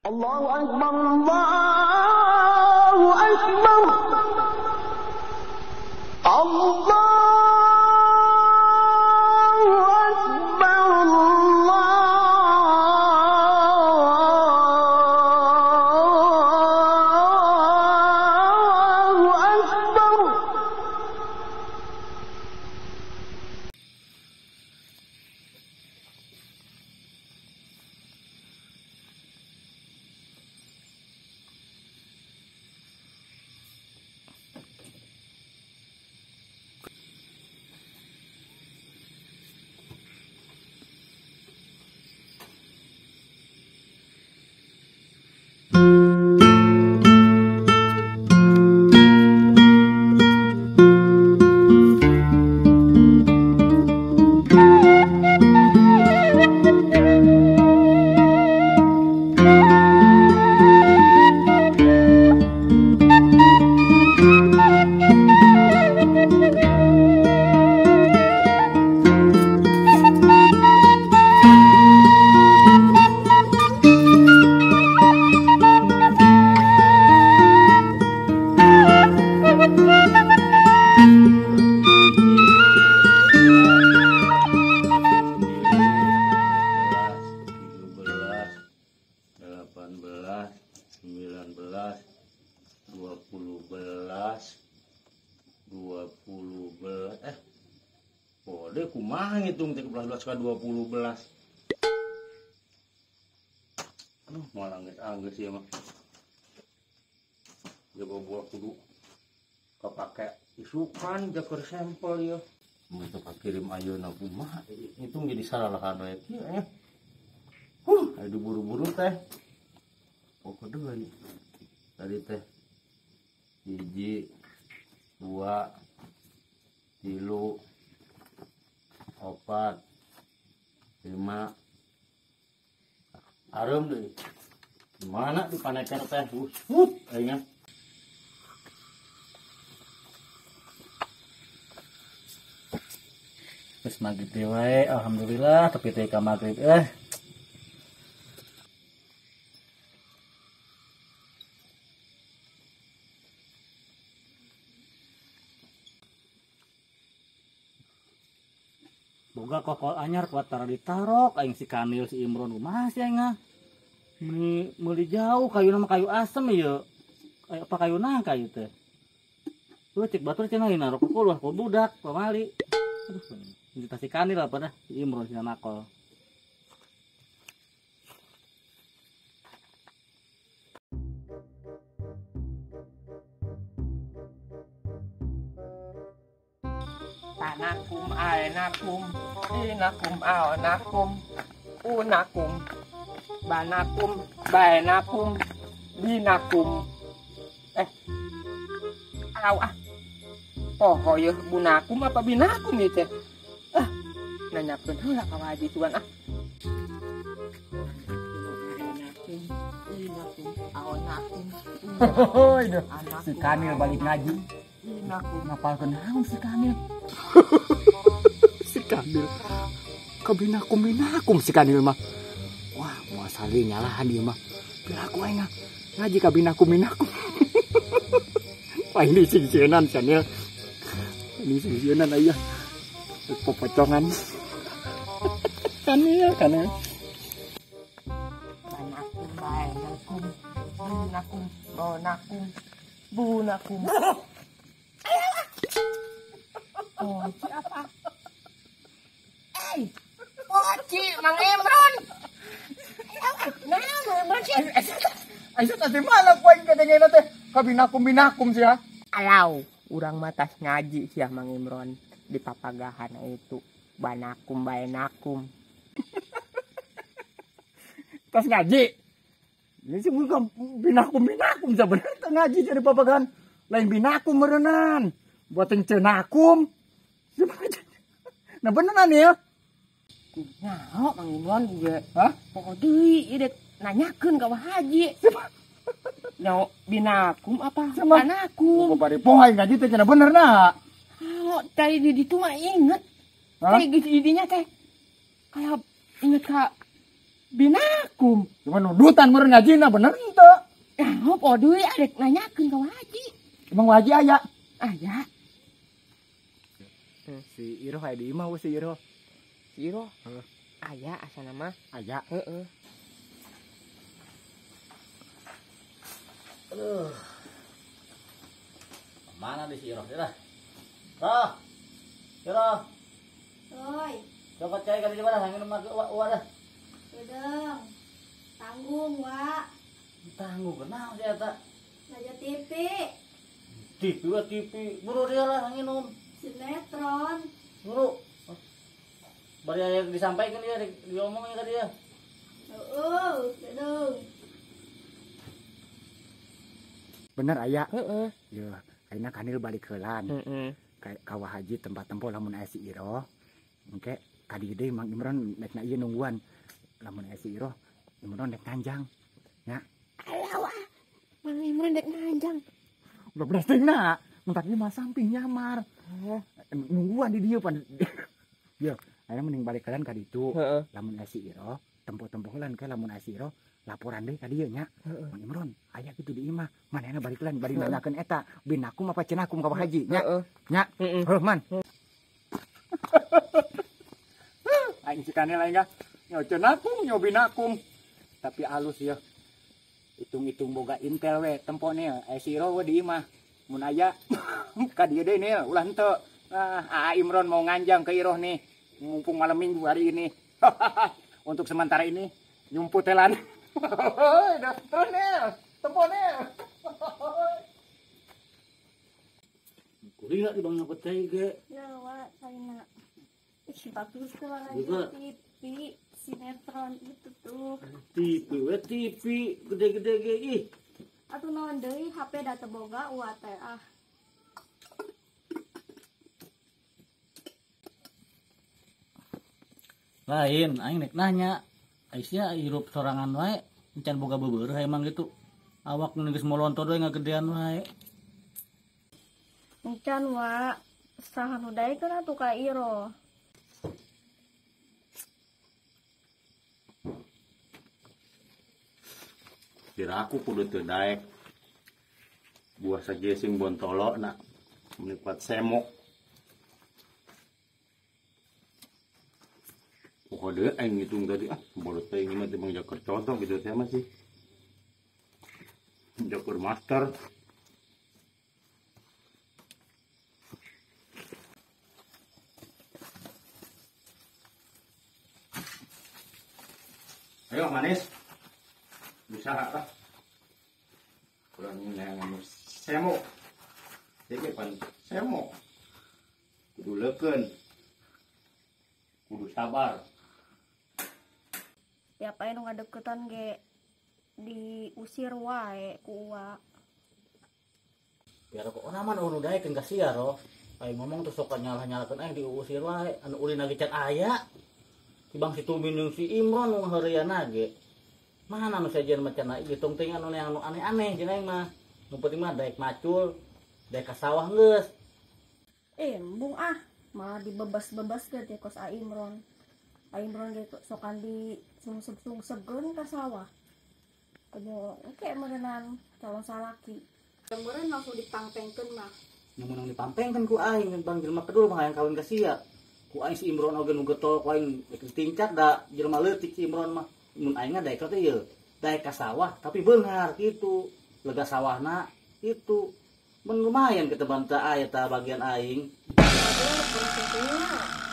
Allahu Akbar, Allahu Akbar, Allahu Akbar, Allahu Akbar. Kode kumaha ngitung teh 11 ka 20 belas. Aduh, moal anggeus-anggeus ieu mah. Jago buah kudu kapake isukan jaker sampel ieu. Mun teu kakirim ayeuna kumaha ngitung jadi salah we kieu nya. Huh, aya diburu-buru teh. Pokok deui. Tadi teh 1 2 3 4 5 areum deui. Mana di paneker teh? Usut aing. Geus magrib teh wae, alhamdulillah tapi teh ka magrib Boga kokol anyar kuat tara ditarok aing si Kanil si Imron kumaha sih aing ah. Meuni meuli jauh kayuna mah kayu asem ieu. Apa kayu nangka ieu teh. Lu cek batur cenah narok kokol wah budak pamali. Aduh, kita si Kanil apa dah si Imron si nakol. Tanakum, aenakum, inakum, aonakum, unakum, banakum, baenakum, binakum. Alau ah. Poho yeuh bunakum apa binakum ieu teh? Ah, nanyakeun heula ka Haji tuan ah. Inakum, aonakum. Si Kanil balik ngaji. Ngapalkeun naon si Kanil? Si Kanil. Kabinakum binakum si Kanil mah. Wah, moal sali nyalahan ieu mah. Piraku aing ngaji kabinakum binakum. Wah, ini sing-sienan Kanil. Ini sing-sienan aya. Popocongan. Kanil, Kanil. Banakum, baenakum, binakum, bonakum, bunakum. Poci apa? Poci Mang Imron. Nah, Mang Imron sih. Aisyah tadi mana poin kadengena teh? Kabinakum binakum sih ya. Alau, urang mah tas ngaji sih Mang Imron di papagahan itu. Banakum baenakum. Tas ngaji. Ini sih bukan binakum binakum sebenarnya ngaji jadi papagahan. Lain binakum merenan. Buat cenakum. Nah beneran ya? Nah, Mang Imron juga. Hah? Pokok deui ieu dek nanyakeun ka Wah Haji. Nyaho binakum apa? Banakum. Kok bari poho ngaji teh cenah bener na. Oh, tadi di ditu mah inget. Tadi geus di dinya teh. Kayak inget ka Binakum. Cuma nudutan meureun ngajina bener henteu. Ah, poho deui arek nanyakeun ka Haji. Emang Haji aya? Aya. Si Iroh aya di imah we si Iroh. Si Iroh? Heeh. Aya asana mah. Aya. Heeh. Aduh. Mana di si Iroh lah? Roh. Iroh. Oi. Coba cai kali di mana? Hangin mah wa dah. Gedeng. Tanggung, Wak. Tanggung kenal si eta? Naja TV. TV wa TV. Buru dia lah nginum. Sinetron. Buru. Bari aya disampaikan dia, diomongin ke dia. Heeh, gedeng. Bener aya. Heeh. Yeuh, ayeuna Kanil balik heulan. Heeh. Ka Wa Haji tempat tempo lamun aya si Iroh. Engke ka dieu deui Mang Imron rek na ieu nungguan. Lamun aya si Iroh, Imron rek nganjang. Nya. Alah wah. Mang Imron rek nganjang. Udah blastingna. Mun tadi mah samping nyamar. Heeh. Nungguan di dieu pan. Yeuh, ayeuna mending balik heulan ka ditu. Heeh. Lamun aya si Iroh, tempo-tempo heulan ke lamun aya si Iroh laporan deui ka dieu nya. Heeh. Mang Imron aya kitu di imah, manehna balik heulan bari nanyakeun eta, binakum apa cenakum ka Wa Haji nya. Heeh. Nya. Heeh. Heuh man. Aing si Kanil aing nyo cenakum nyo binakum. Tapi alus ya. Hitung-hitung boga intel we tempo nih aya si Iroh we di imah. Mun aya ka dieu deui nih ulah henteu. Ah, Aa Imron mau nganjang ke Iroh nih. Mumpung malam Minggu hari ini. Untuk sementara ini nyumput telan. Udah terus nih, tempo nih. Kuliah di bang nyokot cai ge. Ya, Wak, saina. Ih, bagus tuh warna Juga. TV sinetron itu tuh. TV we TV gede-gede ge ih. Atuh naon deui HP da teu boga uwa teh ah. Lain aing rek nanya. Aisyah hirup sorangan wae, encan boga beubeureuh emang gitu. Awak nu geus molontor we ngagedean wae. Encan wa saha nu daekeun atuh ka Iroh. Kira aku kudu teu daek. Buah saja sing bontolo nak menikmat semok. Pokoknya aing ngitung tadi ah bodoh teh ini mah teh bang Joker contoh gitu teh mah sih. Joker master. Ayo manis. Bisa lah. Kurang yang semok. Jadi pan semok. Kudu leukeun. Kudu sabar. Tiap aya nu ngadeukeutan ge diusir wae ku uwa. Biar kok orang mah nu daekeun ka sia roh. Aing ngomong tuh sok nyalah-nyalahkeun aing diusir wae anu ulin lagi can aya. Si Bang si Tumin jeung si Imron nu ngaheureuyana ge. Mana nu sejen mah cenah ieu tong teuing anu anu aneh-aneh jeung aing mah. Nu penting mah daek macul, daek ka sawah geus. Embung ah, malah dibebas-bebas ge teh kos A Imron. A Imron ge sokan di sungsep-sungsepkeun ka sawah. Kudu engke meureunnan calon salaki. Meureun langsung dipangpengkeun mah. Nu meunang dipampengkeun ku aing bang jelema kedul mah hayang kawin ka sia. Ku aing si Imron oge nu getol ku aing rek ditingkat da jelema leutik si Imron mah. Mun aing mah daek teh ieu, daek ka sawah tapi beunghar kitu. Lega sawahna itu. Mun lumayan keteban teh aya tah bagian aing.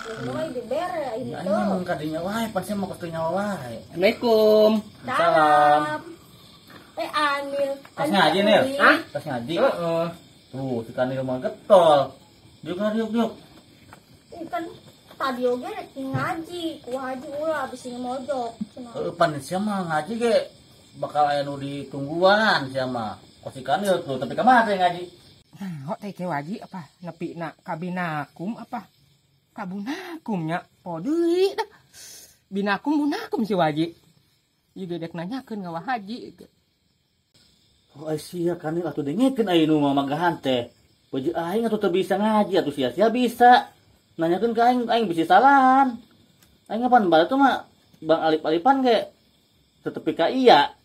Aduh, dibere aing Ya, teh. aing mah kadinya wae, pasti mah kos nyawa wae. Assalamualaikum. Salam. Anil. Tas ngaji, Nil? Hah? Tas ngaji. Heeh. Tuh, si Kanil mah getol. Diuk lah, diuk, diuk. Kan tadi oge rek ngaji, ku haji ulah abis ini mojok. Heeh, pan sia mah ngaji ge bakal aya nu ditungguan sia mah. Kos si Kanil tuh, tapi ka mana teh ngaji? Nah, hok teh ke waji apa? Nepi na kabinakum apa? Kabunakum nya. Po deui dah. Binakum bunakum si waji. Ieu ge dek nanyakeun ka Haji. Oh, ai sia Kanil atuh dengekeun ayeuna mah magahan teh. Baju aing atuh teu bisa ngaji atuh sia-sia bisa. Nanyakeun ka aing, aing bisa salahan. Aing kapan balik tuh mah Bang alip-alipan ge Tetepi ka iya.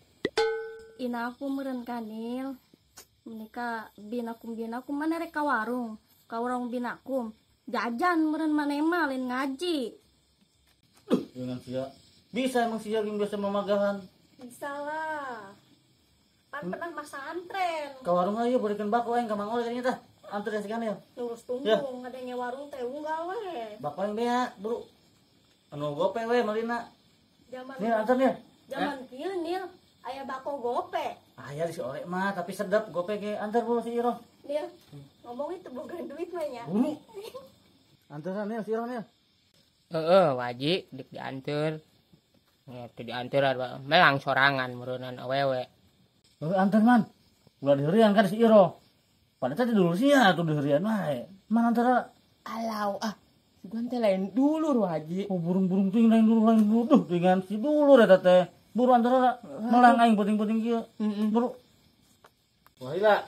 Ina aku meureun Kanil. Menika binakum mana rek ka warung. Ka warung binakum. Jajan meureun maneh mah lain ngaji. Duh, dengan sia. Bisa emang sia yang biasa memagahan. Bisa lah. Pan pernah masantren. Ka warung ayo berikan bako aing ka Mang Oleh kayaknya tah. Anter si Kanil. Lurus tungtung ada yang warung teh unggal we. Bako aing bea, bro. Anu gope we malina. Zaman Nil anter Nil. Zaman kieu Nil aya bako gope. Aya di si Oleh mah tapi sedap gope ge anter bro si Iroh. Nil ngomong itu boga duit mah nya. Buru. Anteran Nil si Iroh Nil. Heeh, wajib dik dianter. Ya teu dianter melang sorangan meureunnan awewe. Heuh anter man. Ulah diherian kan si Iroh. Padahal tadi dulur sia atuh diherian wae. Man antara alau ah. Sugan teh lain dulur Haji. Oh burung-burung teuing lain dulur duh dengan si dulur eta teh. Buru antara melang aing puting-puting kieu. Heeh. Buru. Wah ila.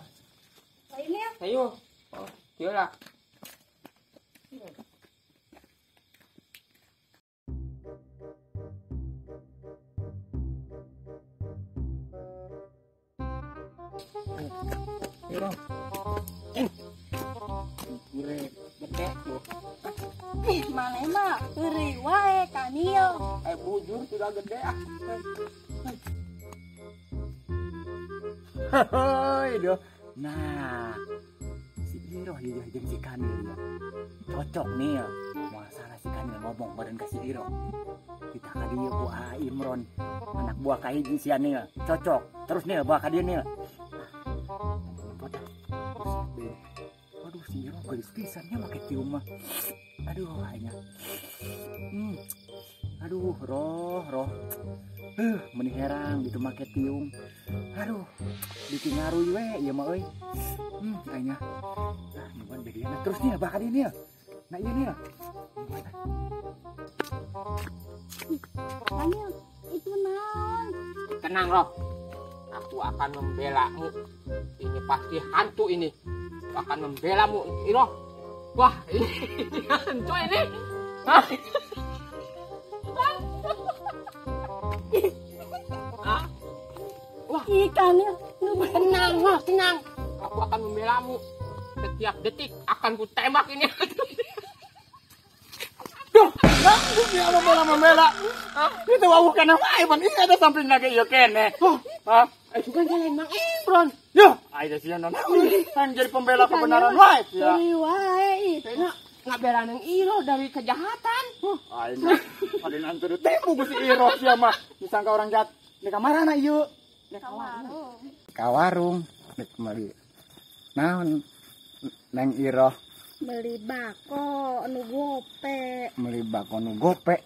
Lain ya. Ayo. Oh, kieu lah. Ayo. Gede bu. Ih, maneh mah heureuy wae Kanil. Bujur sudah gede ah. Hoi doh. Nah, si Iroh ieu jeung si Kanil ya. Cocok nih. Moal salah si Kanil ngomong badan ka si Iroh. Kita ka dieu ku A Imron, anak buah ka hiji si Anil. Cocok. Terus nih buah ka dieu Nil. Aduh, si Iroh gelis pisannya make tiung mah. Aduh, aing. Aduh, roh. Meni herang gitu make tiung. Aduh, bikin ngaruh we ieu mah euy. Aing. Ah, nungguan bedana terus nih bakal ini ya. Nah, iya nih. Kanil, itu naon? Tenang, Roh. Aku akan membelamu. Ini pasti hantu ini. Aku akan membelamu, Iroh. Wah, ini hantu ini. Hah? Hah? Wah, Ih, Kanil, tenang, Roh, tenang. Aku akan membelamu. Setiap detik akan kutembak ini. Duh, dia membela. Itu wawuh kana wae pan ieu ada samping lagi ieu keneh. Hah? Bukan jalan Mang Imron. Yo, ayo sih non. Kan jadi pembela kebenaran wae ya. Heureuy wae. Kayaknya ngabela nang Iroh dari kejahatan. Aing ada nanti ditipu ku si Iroh sia mah. Disangka orang jahat. Di kamarana ieu? Ka warung. Ka warung rek meuli. Naon Neng Iroh? Beli bako nu gope. Beli bako nu gope.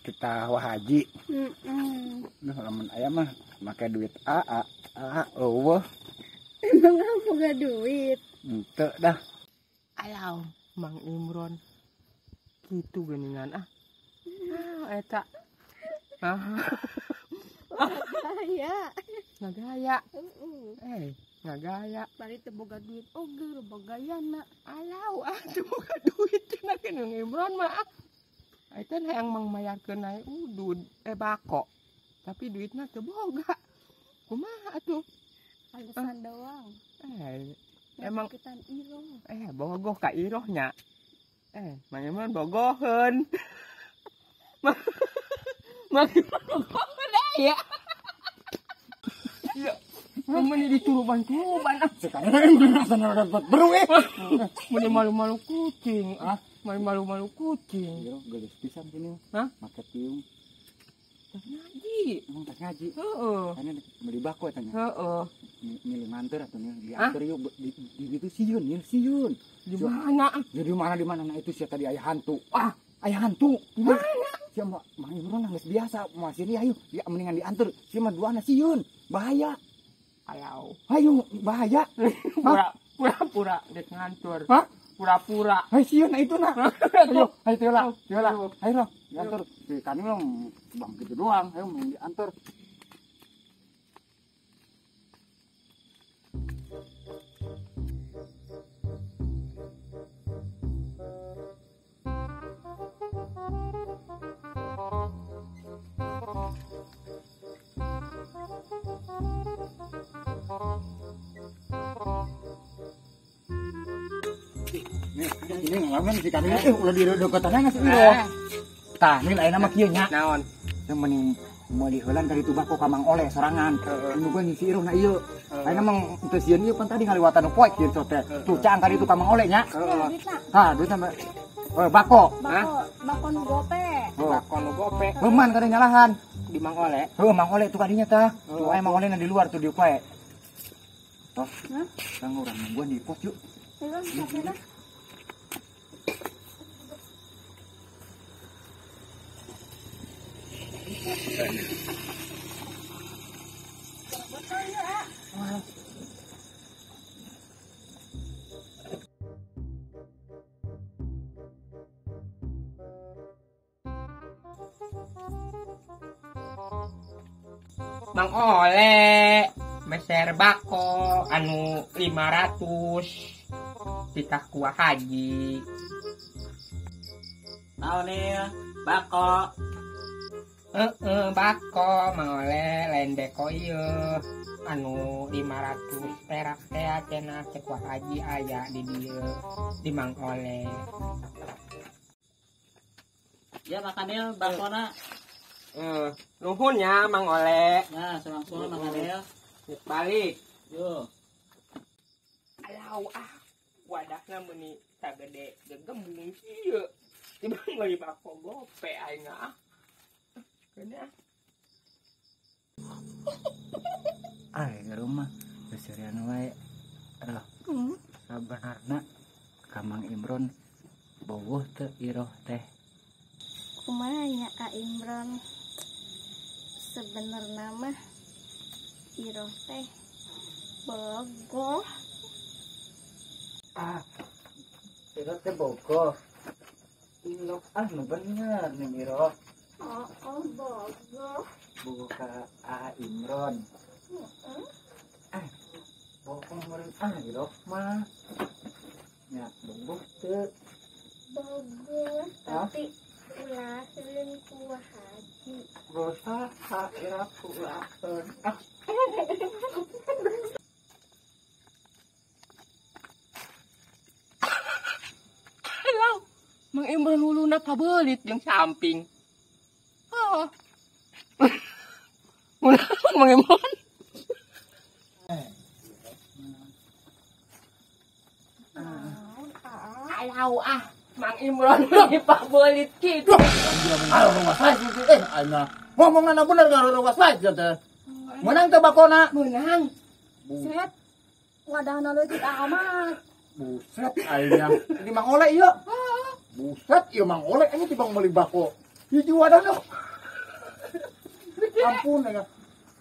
Kita wah haji. Duh, lamun aya mah make duit AA eueuh. Emang boga duit? Henteu dah. Alau, Mang Imron. Kitu geuningan ah. Ah, eta. Ah. Ngagaya. Ngagaya. Ngagaya. Bari teu boga duit oge loba gayana. Alau, ah teu boga duit cenah ke Mang Imron mah. Eta hayang mangmayarkeun nae udud bako. Tapi duitna teu boga. Kumaha atuh? Alasan doang. Emang ketan Iroh. Bogoh ka Iroh nya. Mang Imron bogoheun. Mang Imron bogoheun ya. Ya. Mun dituruban-turuban ah. Sekarang rasana dapat beru eh. Mun malu-malu kucing ah. Malu-malu kucing. Iroh gelis pisan sini. Hah? Make tiung. Tas ngaji. Emang tas ngaji. Heeh. Tanya beli bako tanya. Heeh. Ngilu nganter atuh nih dianter yuk di itu sieun, nih sieun. Di mana? Ya di mana di mana nah itu sia tadi aya hantu. Ah, aya hantu. Di mana? Sia mah Mang Imron geus biasa moal sini ayo, ya mendingan dianter. Sia mah duana sieun. Bahaya. Ayo. Ayo, bahaya. Pura-pura dek ngantur. Hah? Pura-pura. Hai sieun nah itu nah. Ayo, ayo teu lah. Teu lah. Ayo lah, dianter. Si kami mah bang gitu doang, ayo mending dianter. Ini ngalaman si kami ulah di deketannya si Iroh. Tah, ini lain nama kieu nya. Naon? Yang mending meuli heulan ka ditu bako ka Mang Oleh sorangan. Nungguan si Iroh na ieu. Ayeuna mang teu sieun ieu pan tadi ngaliwatan nu poek kieu teh. Tuh caang ka ditu ka Mang Oleh nya. Hah, duit sampe bako. Bako nu gope. Bako nu gope. Heuman kada nyalahan di Mang Oleh. Heuh, Mang Oleh tuh kadinya tah. Tuh aya Mang Oleh na di luar tuh di poek. Toh. Kang urang nungguan di pos yuk. Heeh, Mang Oleh meser bako anu 500 titah kuah haji. Naon nih bako? Bako Mang Oleh lain beko ieu anu 500 perak teh cenah cek kuah haji aya di dieu di Mang Oleh. Ya makannya bakona. Nuhun ya Mang Oleh. Nah, langsung Mang Oleh. Balik. Yo. Alau ah, wadahna meuni sagede gegembung kieu. Tiba meuli bako gope aing ah. Keuna. Ah, ke rumah beserian wae. Aduh. Sabenarna ka Mang Imron bogoh teu Iroh teh. Kumaha nya A Imron? Sebenarnya mah Iroh teh bogoh. Ah, Iroh teh bogoh. Ilok ah nu bener nih Iroh. Oh, bogoh. Bogoh ka A Imron. Ah, bogoh meureun ah Iroh mah. Nya bogoh teu. Bogoh, tapi ulah sieun kuah haji. Bosa ira ulaheun. Ah. Alau, Mang Imron huluna pabeulit jeung samping. Oh. Ulah Mang Imron. Alau ah. Mang Imron meuni pabeulit kitu. Ayo ruas wae sih aing ngomongna bener ga ruas wae teh. Meunang teh bakona? Meunang. Buset. Wadahna leutik amat. Buset aing di Mang Oleh ieu. Buset ieu Mang Oleh aing tibang meuli bako. Hiji wadahna. Ampun aing.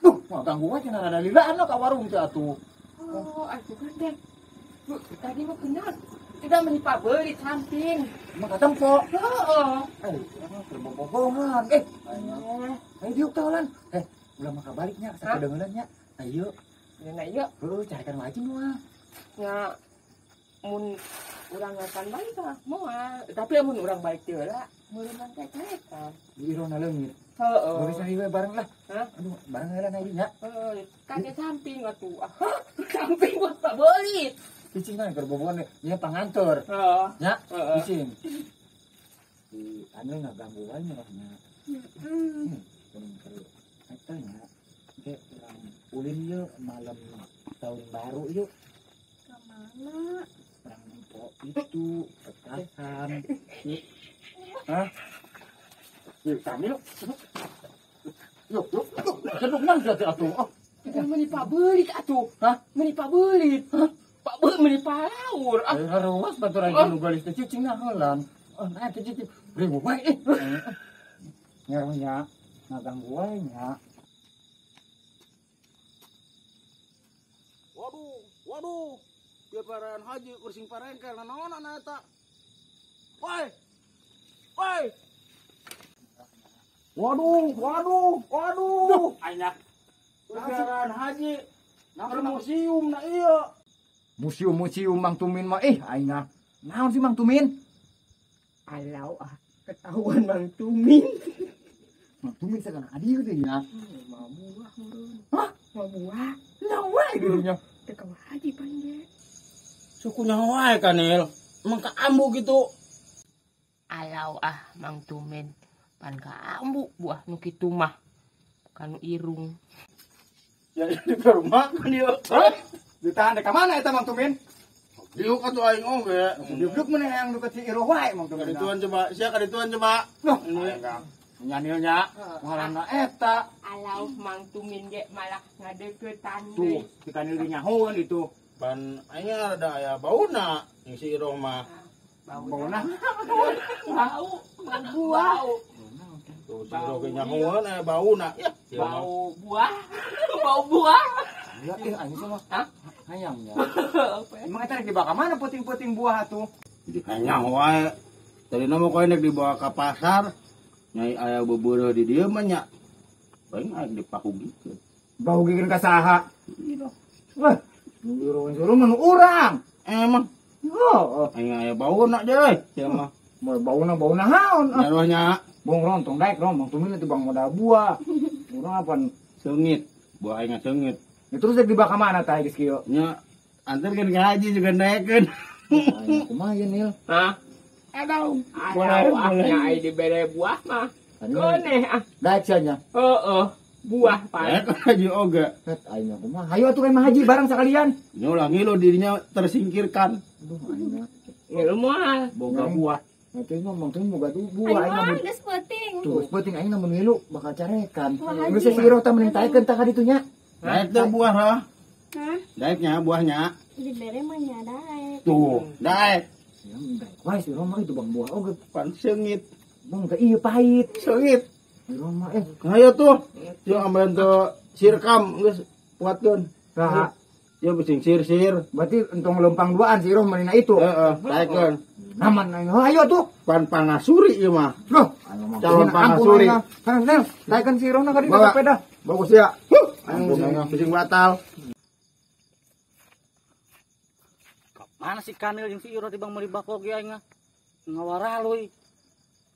Duh, mah ganggu wae cenah rada lilaan ka warung teh atuh. Oh, atuh teh. Tadi mah bener. Tidak menipa beli samping. Emang katempo. Heeh. Terbobohongan. Ayo diuk teh ulan. Ulah maka baliknya sakedeungeun nya. Ayo. Nya ieu. Heuh, carikan wajib moal. Nya mun urang ngakan balik lah moal. Tapi mun urang balik teh heula, meureun teh carekan. Di irona leungit. Heeh. Geus we bareng lah. Hah? Aduh, bareng heula na ieu nya. Heeh, kake samping atuh. Samping buat Pak Belit. Cicing kan keur boboan nya panganteur. Heeh. Nya, cicing. Di anu ngaganggu wae nya nya. Heeh. Kuning keur eta nya. Ge urang ulin yeuh malam tahun baru yuk. Ka mana? Urang nempo itu petasan. Hah? Yuk, kami yuk. Yuk, yuk, yuk. Cenuk nang teh atuh. Oh, meuni pabelit atuh. Hah? Meuni pabelit. Hah? Pak Be meuni palaur. Ah, haruas batur aing nu galis teh cicing na heulan. Oh, nah teh cicing. Ribu wae eh. Nyarunya ngaganggu wae nya. Waduh, waduh. Biar paraan haji kursing parengkel nanaon ana eta. Woi. Woi. Waduh, waduh, waduh. Aing Paraan haji. Nang museum na ieu. Museum-museum Mang Tumin mah aing naon sih Mang Tumin? Alau ah, ketahuan Mang Tumin. Mang Tumin sagala ka dieu teh nya. Mau buah meureun. Hah? Mau buah. Naon wae dirinya? Teu ka haji paling ge. Suku nyawa wae kanil. Emang ka ambu gitu. Alau ah Mang Tumen pan ka ambu buah nu kitu mah kanu irung. Ya di rumah kan ieu. Hah? Ditahan dek ka mana eta Mang Tumin? Diuk atuh aing oge. Diuk mun hayang deket si Iroh wae Mang Tumin. Kadituan coba, sia kadituan coba. Loh, nyanilnya ngalana eta. Alau Mang Tumin ge malah ngadeukeutan deui. Tuh, si Kanil ge nyahoeun itu. Pan aing rada aya bauna jeung si Iroh mah. Bauna. Bau, bau buah. Tuh si Iroh ge nyahoeun aya bauna. Ya, bau buah. Bau buah. Ya, aing sama. Hah? Hayangnya. Emang eta rek dibawa ka mana puting-puting buah atuh? Jadi hayang wae. Tadina mah koe rek dibawa ka pasar. Nyai aya beubeureuh di dieu mah nya. Paling aing dipahugikeun. Pahugikeun ka saha? Iroh. Wah, Iroh suruh mah nu urang. Emang. Heeh. Aing aya bauna deui, sia mah. Moal bauna-bauna haon ah. Nyaroh nya. Bong rontong daek rong Mang Tumin teh bang modal buah. Urang apan seungit. Buah aing seungit. Ya, terus rek dibawa ka mana tah geus kieu? Nya anterkeun ka haji juga naekeun. Aing kumaha ieu Nil? Hah? Aduh. Boleh, boleh. Nya ai dibere buah mah. Koneh ah. Daek sia nya. Heeh. Buah pan. Daek haji oge. Set aing kumaha? Hayu atuh mah haji bareng sakalian. Nya ulah ngilu dirinya tersingkirkan. Aduh aing. Ngilu moal boga buah. Atuh mah Mang Tumin boga tuh buah aing mah. Geus peuting. Tuh geus peuting aing mun ngilu bakal carekan. Geus si Iroh tah mending taekeun tah ka ditu nya. Daek teh buah hah? Hah? Daeknya buahnya. Dibere mah nya daek. Tuh, daek. Ya daek wae si Iroh mah itu bang buah oge pan seungit. Bang teh ieu pahit. Seungit. Iroh mah Hayo tuh. Yo ambeun teu sirkam geus kuatkeun. Saha? Yo bising sir-sir. Berarti entong lempang duaan si Iroh manehna itu. Heeh, daekeun. Naman aing. Hayo tuh. Pan pangasuri ieu mah. Loh, calon pangasuri. Kan Nel, daekeun si Iroh na ka ditu sepeda. Bagus ya. Ampun, pusing batal. Mana si Kanil jeung si Iroh tibang meuli bako ge aing ngawaraluy.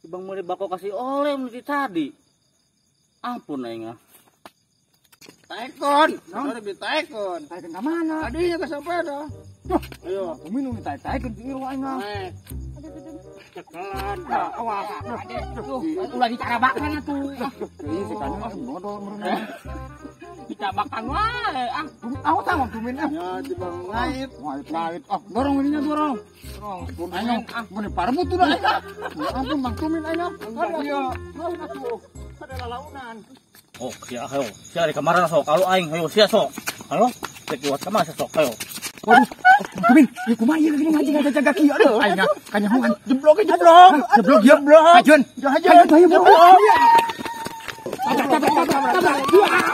Tibang meuli bako kasih oleh mun di tadi. Ampun aing ah. Taekon, naon di taekon? Taekon ka mana? Tadinya ka sepeda. Ayo, minum taekon si Iroh aing ah. Cekelan, awas. Tuh, ulah dicarabakan atuh. Ieu si Kanil bodoh meureun. Dicabakan wae ah. Aku tah Mang Tumin ah. Ya tibang ngait. Ngait ah, dorong ininya dorong. Dorong. Aing ah, mun parebut tuh aing. Ampun Mang Tumin aing ah. Kada ieu. Laun atuh. Kada lalaunan. Oh, sia ayo. Sia di kamar sok kalau aing hayo sia sok. Halo, cek buat kamar sok ayo. Waduh, Mang Tumin, ieu kumaha ieu gini ngaji ngajaga kieu aduh. Aing kanyahoan jeblok jeblok. Jeblok jeblok. Hajeun. Hajeun. Hajeun. Tabrak tabrak tabrak. Tabrak.